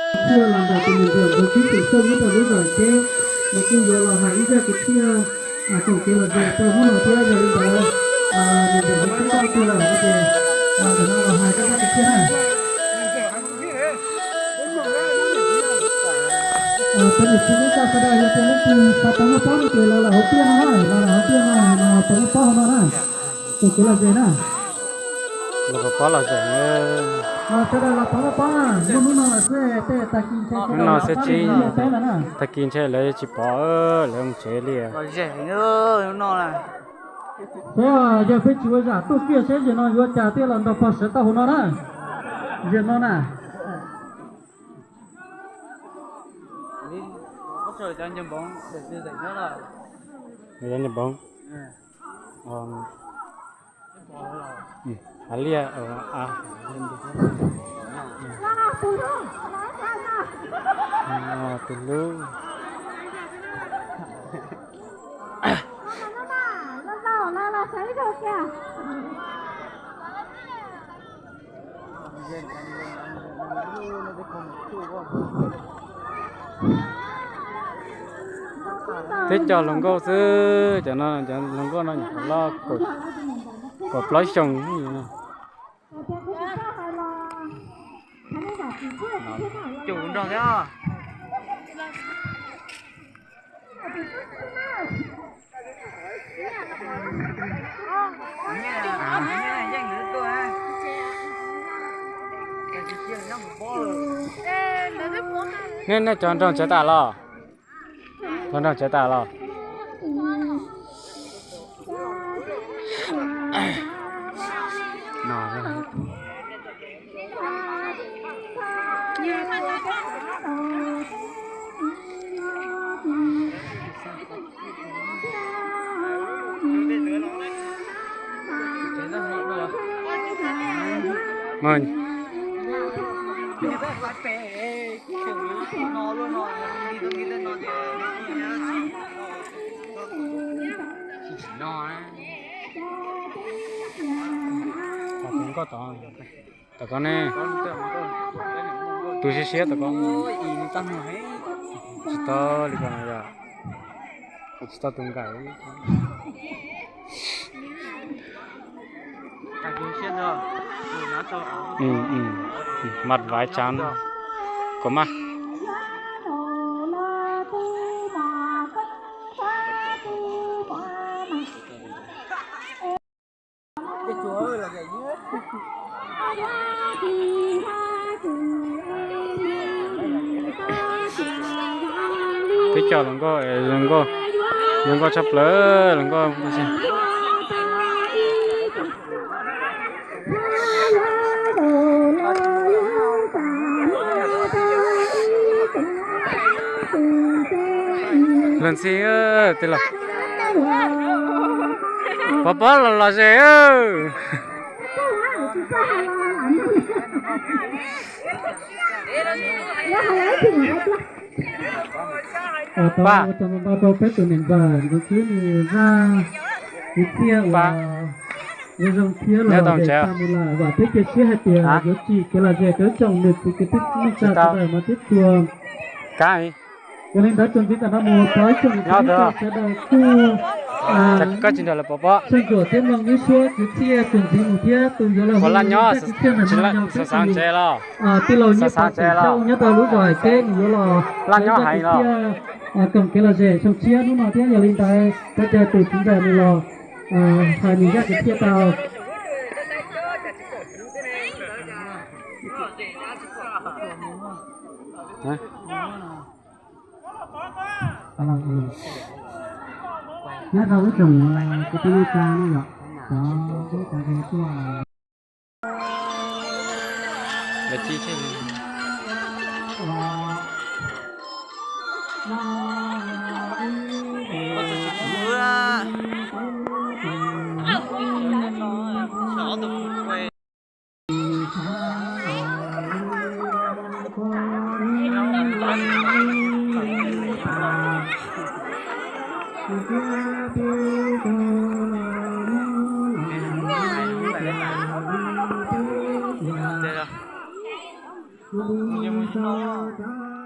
Thiaj los ntawm tus niam ntxawm Ntxoov Tswb Xyooj nyob rau lub zos Ceb, nws kuj yuav los hais ib zaj kwv txhiaj koom kev lom zem rau hnub no thiab. Yog li ntawd, niam ntxawm Ntxoov Tswb Xyooj tuaj lawm ces ntawm no los hais koj zaj kwv txhiaj na. Peb niam txiv neej tsa sawv daws yog tias leej twg xav tau noj pob no ces los lawm hauv tiaj no na, los lawm hauv tiaj no, los tau noj pob hauv no na. Koom kev lom zem na. Los pob los zem. Sawv daws los tau noj pob na, muaj hnub no lawm xwb tej tag kis ntshe sawv daws los pob li no teb lawm na. Tag kis ntshe lawv tsis pov, lawv mus tsev li. Peb yog peb tsis ua zam tuaj kiag seb zaum no yuav cas thiaj los nrog pog sawv tau hauv no na. Zaum no na. Nyob nyob npoov. Hav liaj. Tus hlub. Teb cov hluas nkauj xwb, cov no cov hluas nkauj no nyuam qhuav loj kaum plaub xyoos no. Cus nrog thiab. Nej, nej cov nroog tsev tas los? Cov nroog tsev tas los? Tom ko ne, tus siab siab tom ko, tsis tau li ko yog, tsis tau tus nkaus. Mat vaiv tsav kom mas. Peb cov hluas nkauj, hluas nkauj, hluas nkauj tshaj plaws, hluas nkauj. Luag ntxhi tej los, pov pob los los ze. Tau ua tsaug ntau rau peb tus niam ntxawm Ntxoov Tswb nws zaj kwv txhiaj uas zoo zoo thiab los de tag mus lawm, vam thiab cia siab hais tias yuav tsim kev lom zem rau ib tsoom niam txiv kwv tij neej tsa sawv daws no thiab txhua. Yog li ntawd txuas ntxiv ntawm no mus thov ib tsoom niam txiv neej tsa sawv daws kuj soj ntsuam thiab mloog ib suab kwv txhiaj txuas ntxiv mus thiab tus yuav los hu zaj kwv txhiaj ntawm no yog peb tus tij laug Nyiaj Pov Xyooj nyob rau lub zos Hais Teb, nws yuav los hu zaj kwv txhiaj koom kev lom zem xyoo tshiab hnub no thiab. Yog li ntawd thov caw tus txiv ntxawm nws los hais nws zaj kwv txhiaj tau. Nyob rau ib tsoom kwv tij neej tsa no yom, cov peb cov tuaj. no.